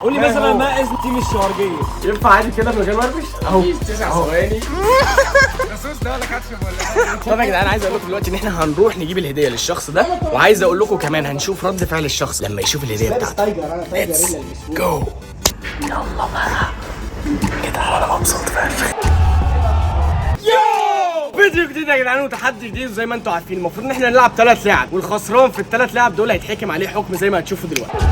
قول لي مثلا ما اسم team الشوارجيه؟ ينفع عادي كده من غير ما اربش؟ اهو 9 ثواني. ده صوص ده ولا كاتشب ولا ايه؟ طب يا جدعان، عايز اقول لكم دلوقتي ان احنا هنروح نجيب الهدية للشخص ده، وعايز اقول لكم كمان هنشوف رد فعل الشخص لما يشوف الهدية بتاعته. let's go. يلا بقى كده، انا مبسوط فشخ. فيديو جديد يا جدعان وتحدي جديد. زي ما انتم عارفين المفروض ان احنا نلعب 3 لعب، والخسران في الثلاث لعب دول هيتحكم عليه حكم زي ما هتشوفوا دلوقتي.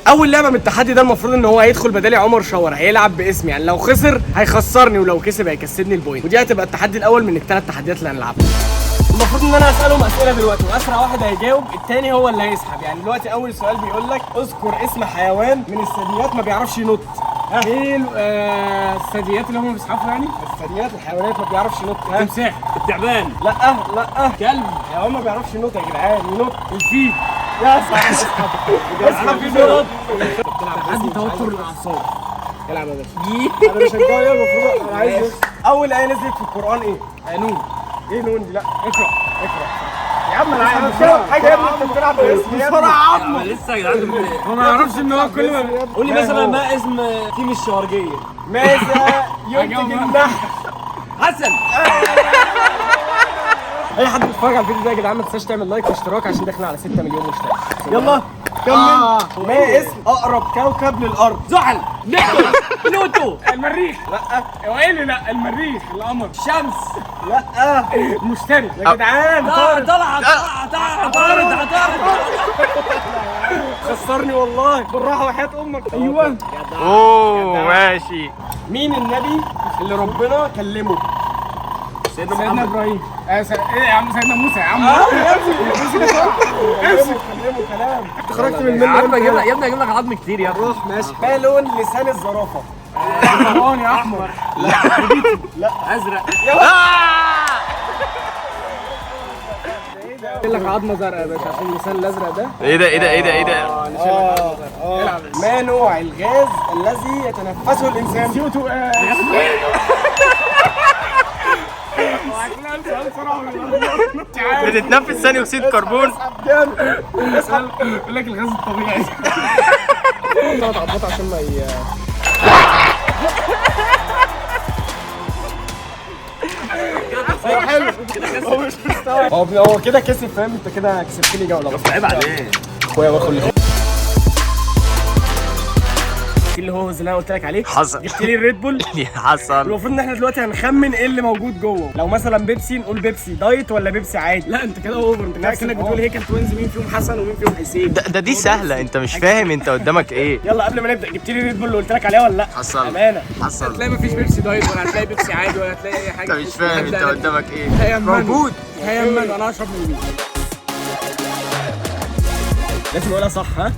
اول لعبه من التحدي ده المفروض ان هو هيدخل بدالي عمر شاور، هيلعب باسمي، يعني لو خسر هيخسرني ولو كسب هيكسبني ال point، ودي هتبقى التحدي الاول من الثلاث تحديات اللي هنلعبها. المفروض ان انا اسالهم اسئلة دلوقتي، واسرع واحد هيجاوب التاني هو اللي هيسحب. يعني دلوقتي اول سؤال بيقول لك اذكر اسم حيوان من الثدييات ما بيعرفش ينط. ايه الثدييات اللي هم بيزحفوا يعني؟ الثدييات الحيوانات ما بيعرفش ينط. ها؟ تمساح. التعبان. لا لا، كلب. حيوان ما بيعرفش ينط يا جدعان، ينط. الفيل. يا اسحب اسحب اسحب. تحدي توتر الاعصاب. العب يا باشا، انا بشجعه. يلا، المفروض انا عايز يكسب. اول ايه نزلت في القران ايه؟ نون. ايه نون دي؟ لا اقرا اقرا يا عم، انا عايز بتلعب حاجة يا ابني، انت بتلعب باسمي يا ابني. بسرعة. لسه يا جدعان. هو ما يعرفش ان هو كل ما قول لي مثلا ما اسم team الشوارجيه؟ ماذا ينتج النحل؟ عسل. اي حد بيتفرج على الفيديو ده يا جدعان ما تنساش تعمل like واشتراك عشان داخلين على 6 مليون مشترك. يلا كمل. ما اسم اقرب كوكب للارض؟ زحل. نبتون. بلوتو. المريخ. لا هو ايه اللي لا؟ المريخ، القمر، الشمس. لا المشتري. يا جدعان. طلع طلع طلع عطارد عطارد. خسرني والله، بالراحة وحياه امك. ايوه. اوه ماشي. مين النبي اللي ربنا كلمة؟ سيدنا ابراهيم. ايه يا عم، سيدنا موسى يا عم. يا ابني امسك، كلمة كلام. انت خرجت من الملة. يا ابني يا ابني اجيب لك عظم كتير يا ابني. روح ماشي. ما لون لسان الزرافه؟ برتقاني يا احمر. ازرق. قال لك عظمه زرقاء يا باشا عشان اللسان الازرق ده. ايه ده ايه ده ايه ده ايه ده؟ آه. ما نوع الغاز الذي يتنفسه الانسان؟ CO2. بتتنفس ثاني اكسيد كربون. جامد. اسحب. يقول لك الغاز الطبيعي. ثلاث عضمات عشان ما ي... هو حلو، هو مش مستوعب. هو كده كسب، فاهم؟ انت كده كسبتني جولة. عيب عليك. اخويا واخو اللي هو اللي انا قلت لك عليه. حصل. جبت لي ال Red Bull. حصل. المفروض ان احنا دلوقتي هنخمن ايه اللي موجود جوه. لو مثلا بيبسي نقول بيبسي diet ولا بيبسي عادي. لا انت كده over، انت كده كانك بتقول هيكل twins مين فيهم حسن ومين فيهم حسين. ده دي سهلة، انت مش فاهم انت قدامك ايه. يلا قبل ما نبدا، جبت لي Red Bull اللي قلت لك عليها ولا لا؟ حصل. امانه. حصل. هتلاقي مفيش بيبسي diet ولا هتلاقي بيبسي عادي ولا هتلاقي اي حاجة. انت مش فاهم انت قدامك ايه. هيمنوا. موجود. هيمنوا. انا هشرب من مين؟ لازم اقولها صح. ها؟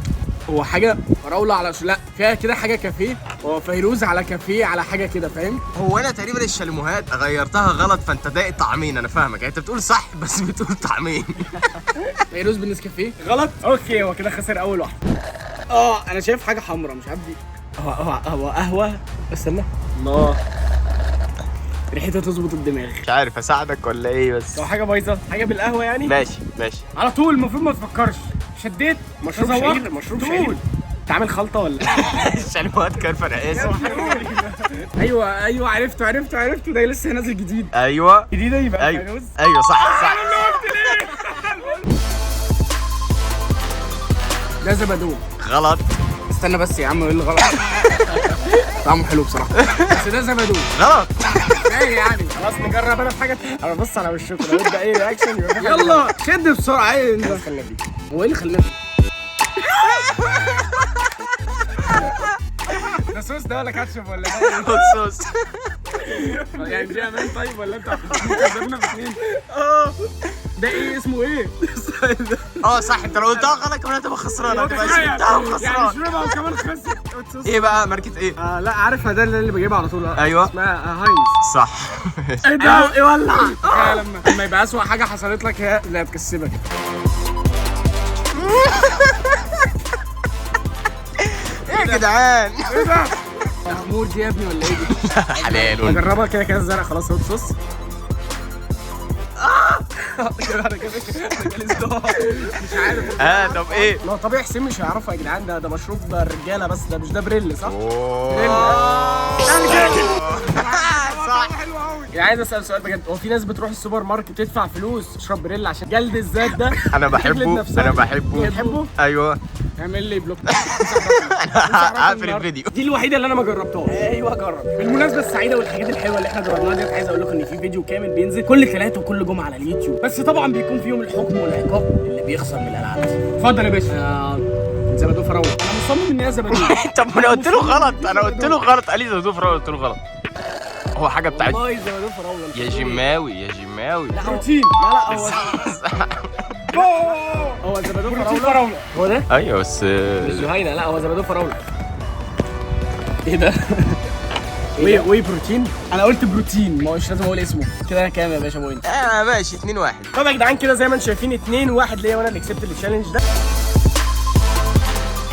هو حاجة فراوله على لا فيها كده حاجة كافيه، هو فيروز على كافيه على حاجة كده، فاهم؟ هو انا تقريبا الشاليموهات غيرتها غلط، فانت ضايق طعمين. انا فاهمك، يعني انت بتقول صح بس بتقول طعمين. فيروز بالنسكافيه. غلط. okay، هو كده خسر اول واحدة. انا شايف حاجة حمراء مش عارف دي. هو قهوة. استنى. الله، ريحتها تظبط الدماغ. مش عارف اساعدك ولا ايه بس. لو حاجة بايظة، حاجة بالقهوة يعني. ماشي ماشي. على طول المفروض ما تفكرش. شديت. مشروب تزورت. شعير، مشروب تقول. شعير. انت عامل خلطه ولا إيه؟ الشاليموهات كارفه، انا اسف. ايوه ايوه، عرفته عرفته عرفته، ده لسه نازل جديد. ايوه جديدة يبقى. ايوه فيروز. ايوه صح صح. ده زبادو. غلط. استنى بس يا عم، ايه اللي غلط؟ طعمه حلو بصراحة، بس ده زبادو. غلط. ازاي يعني؟ خلاص نجرب. انا في حاجة، انا بص على وشكم لو ادى اي reaction يبقى في حاجة. يلا شد بسرعة. ايه انت؟ خلينا بيه. هو ايه اللي خلانا؟ ده صوص ده ولا كاتشب ولا ده؟ hot sauce. يعني دي امان طيب ولا انت كسبنا في اتنين؟ ده ايه اسمه ايه؟ اه صح، انت لو قلتها غلط كمان هتبقى خسران، هتبقى شربتها يعني وخسران. شربها وكمان خسر. hot sauce. ايه بقى ماركة ايه؟ لا عارفها، ده اللي بجيبها على طول. ايوه. اسمها هاينز. صح. ايه ده؟ يولع. لما يبقى اسوأ حاجة حصلت لك هي اللي هتكسبك. ايه يا جدعان؟ ايه ده؟ ده خمور دي يا ابني ولا ايه دي؟ حلال. جربها كده كده الزرق خلاص hot sauce. انا كده مش عارف. طب ايه؟ ما هو طبيعي حسين مش هيعرفه يا جدعان، ده مشروب الرجالة بس، ده مش ده بريل صح؟ صح. يعني عايز اسال سؤال بجد، هو في ناس بتروح السوبر ماركت تدفع فلوس تشرب بريل عشان جلد الذات ده؟ انا تجلد بحبه، نفسها. انا بحبه. بتحبه؟ ايوه. اعمل لي block. هقفل الفيديو. دي الوحيدة اللي انا ما جربتهاش. ايوه جرب. بالمناسبة السعيدة والحاجات الحلوة اللي احنا جربناها ديت، عايز اقول لكم ان في فيديو كامل بينزل كل ثلاثة وكل جمعه على اليوتيوب، بس طبعا بيكون في يوم الحكم والعقاب اللي بيخسر من الالعاب دي. اتفضل يا باشا. زبادو فراوله. انا مصمم ان هي زبادو. طب ما انا قلت له غلط، انا قلت له غلط، قال لي زبادو فراوله، قلت له غلط. هو حاجة بتاعت والله زبادو فراوله. يا جيماوي، يا جيماوي. بروتين. لا لا هو زبادو بروتين فراوله. فراوله. هو ده؟ ايوه بس مش جهينة، لا هو زبادو فراوله. ايه ده؟ whey protein؟ انا قلت بروتين، ما هوش لازم اقول اسمه. كده انا كام يا باشا point؟ ماشي 2-1. طب يا جدعان كده زي ما انتم شايفين 2-1 ليا، وانا اللي كسبت ال challenge ده.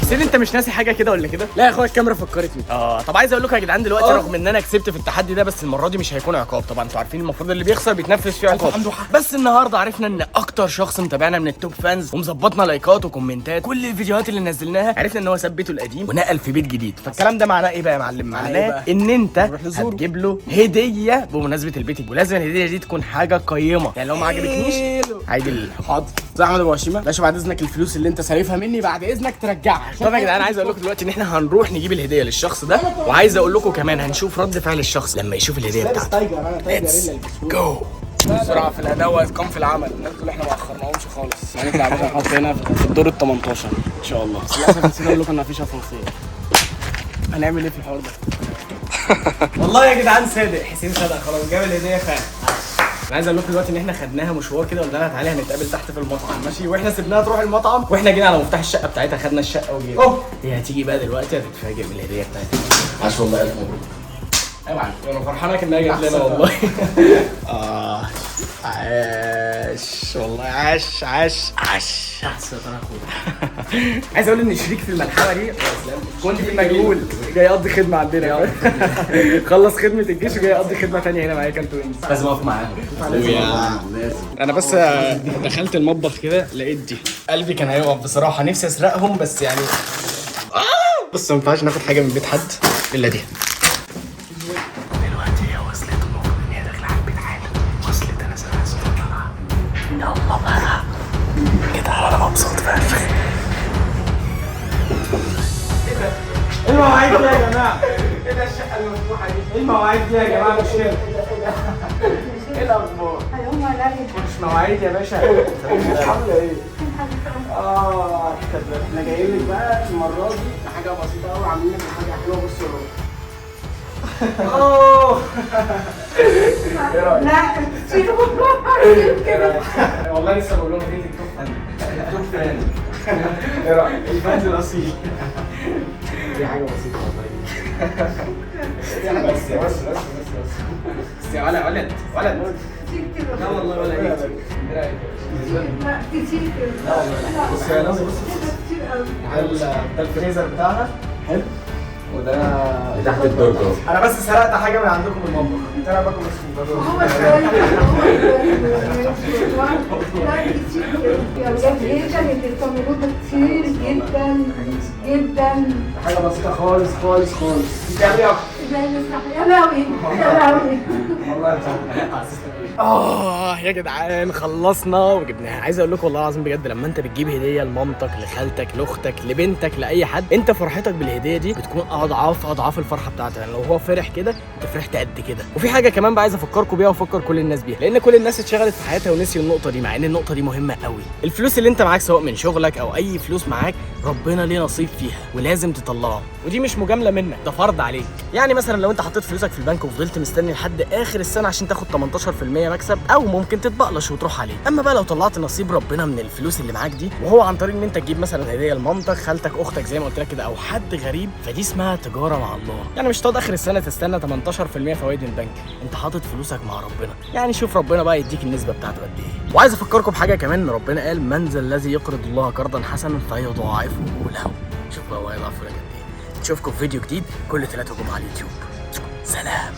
حسين انت مش ناسي حاجة كده ولا كده؟ لا يا اخويا الكاميرا فكرتني. طب عايز اقول لكم يا جدعان دلوقتي رغم ان انا كسبت في التحدي ده، بس المرة دي مش هيكون عقاب. طبعا انتوا عارفين المفروض اللي بيخسر بيتنفذ فيه عقاب، بس النهارده عرفنا ان اكتر شخص متابعنا من ال top fans ومظبطنا لايكات وكومنتات كل الفيديوهات اللي نزلناها، عرفنا ان هو ساب بيته القديم ونقل في بيت جديد. فالكلام ده معناه ايه بقى يا معلم؟ معناه ان انت هتجيب له هديه بمناسبة البيت، ولازم الهدية دي تكون حاجة قيمة، يعني لو ما عجبتنيش عادي. حاضر. زي احمد ابو هشيمه باشا، بعد اذنك الفلوس اللي انت صارفها مني بعد اذنك ترجعها. طب يا جدعان عايز اقول لكم دلوقتي ان احنا هنروح نجيب الهدية للشخص ده، وعايز اقول لكم كمان هنشوف رد فعل الشخص لما يشوف الهدية بتاعته. tiger، انا tiger. let's go. بسرعة في الاداء واتقان في العمل. الناس تقول احنا ما اخرناهمش خالص. هنطلع يا باشا نحط هنا في الدور ال 18 ان شاء الله. بس للاسف نسيت اقول لكم ان مفيش اسانسير. هنعمل ايه في الحوار ده؟ والله يا جدعان صادق، حسين صدق، خلاص جاب الهدية فعلا. انا عايز اقول لكم دلوقتي ان احنا خدناها مشوار كده، قلنا لها تعالي هنتقابل تحت في المطعم، ماشي، واحنا سيبناها تروح المطعم واحنا جينا على مفتاح الشقة بتاعتها، خدنا الشقة وجينا. هي هتيجي بقى دلوقتي هتتفاجئ بالهديه بتاعتها. عاش والله، الف مبروك. ايوه انا فرحانك انها جت لنا والله. عاش والله، عاش عاش عاش. احسن يا اخويا. عايز اقول ان شريك في الملحمة دي كنت في المجهول، جاي يقضي خدمة عندنا، خلص خدمة الجيش وجاي يقضي خدمة ثانية هنا معايا كانتو وينز. لازم اقف معاهم. انا بس دخلت المطبخ كده لقيت دي، قلبي كان هيقف بصراحة، نفسي اسرقهم بس يعني بس ما ينفعش ناخد حاجة من بيت حد الا دي. دلوقتي هي وصلت، المفروض ان هي داخله على البيت حالا. وصلت، انا سامع صوت طالعه. يلا بقى كده انا مبسوط فشخ. ايه ده؟ ايه المواعيد دي يا جماعة؟ ايه ده الشقة المفتوحة دي؟ ايه المواعيد دي يا جماعة؟ مش كده. ايه الاخبار؟ هيقوم عليا. مش مواعيد يا باشا. عامله ايه؟ طب احنا جايين لك بقى المرة دي بحاجة بسيطة قوي، عاملين لك حاجة حلوة. بص اوه لا كتير والله كده. والله لسه بقول لهم دي ال top fan، ال top fan. ايه رايك؟ ال fans الاصيل. دي حاجة بسيطة والله. بس بس بس بس بس يا ولد ولد ولد. كتير كده. لا والله ولا ايه. لا كتير كده. لا والله. بص يا ناس، بص كده كتير قوي. ده الفريزر بتاعنا حلو، وده تحت الدرج اهو. انا بس سرقت حاجة من عندكم من المطبخ. انا باكل بس هو شوية هو شوية. لا كتير كده. يا بجد ايه ده اللي بتعملوه ده كتير جدا جدا. حاجة بسيطة خالص خالص خالص. انت عامل ايه؟ زي المسرح. يا لهوي يا لهوي. والله يا جدعان خلصنا وجبناها. عايز اقول لكم والله العظيم بجد، لما انت بتجيب هديه لمامتك، لخالتك، لاختك، لبنتك، لاي حد، انت فرحتك بالهديه دي بتكون اضعاف اضعاف الفرحة بتاعتك. يعني لو هو فرح كده انت فرحت قد كده. وفي حاجة كمان بقى عايز افكركم بيها وافكر كل الناس بيها، لان كل الناس اتشغلت في حياتها ونسيوا النقطة دي، مع ان النقطة دي مهمة قوي. الفلوس اللي انت معاك سواء من شغلك او اي فلوس معاك، ربنا ليه نصيب فيها ولازم تطلعه، ودي مش مجاملة منك، ده فرض عليك. يعني مثلا لو انت حطيت فلوسك في البنك وفضلت مستني لحد اخر السنة عشان تاخد 18% مكسب، او ممكن تتبقلش وتروح عليه. اما بقى لو طلعت نصيب ربنا من الفلوس اللي معاك دي، وهو عن طريق ان انت تجيب مثلا هديه لمامتك، خالتك، اختك زي ما قلت لك كده، او حد غريب، فدي اسمها تجارة مع الله. يعني مش تقعد اخر السنة تستنى 18% فوائد من البنك، انت حاطط فلوسك مع ربنا. يعني شوف ربنا بقى يديك النسبة بتاعته قد ايه. وعايز افكركم بحاجة كمان، ان ربنا قال من ذا الذي يقرض الله قرضا حسنا فيضاعفه له. شوف بقى هو هيضاعفه لك قد ايه. نشوفكم في فيديو جديد كل 3 جمعه على اليوتيوب. سلام.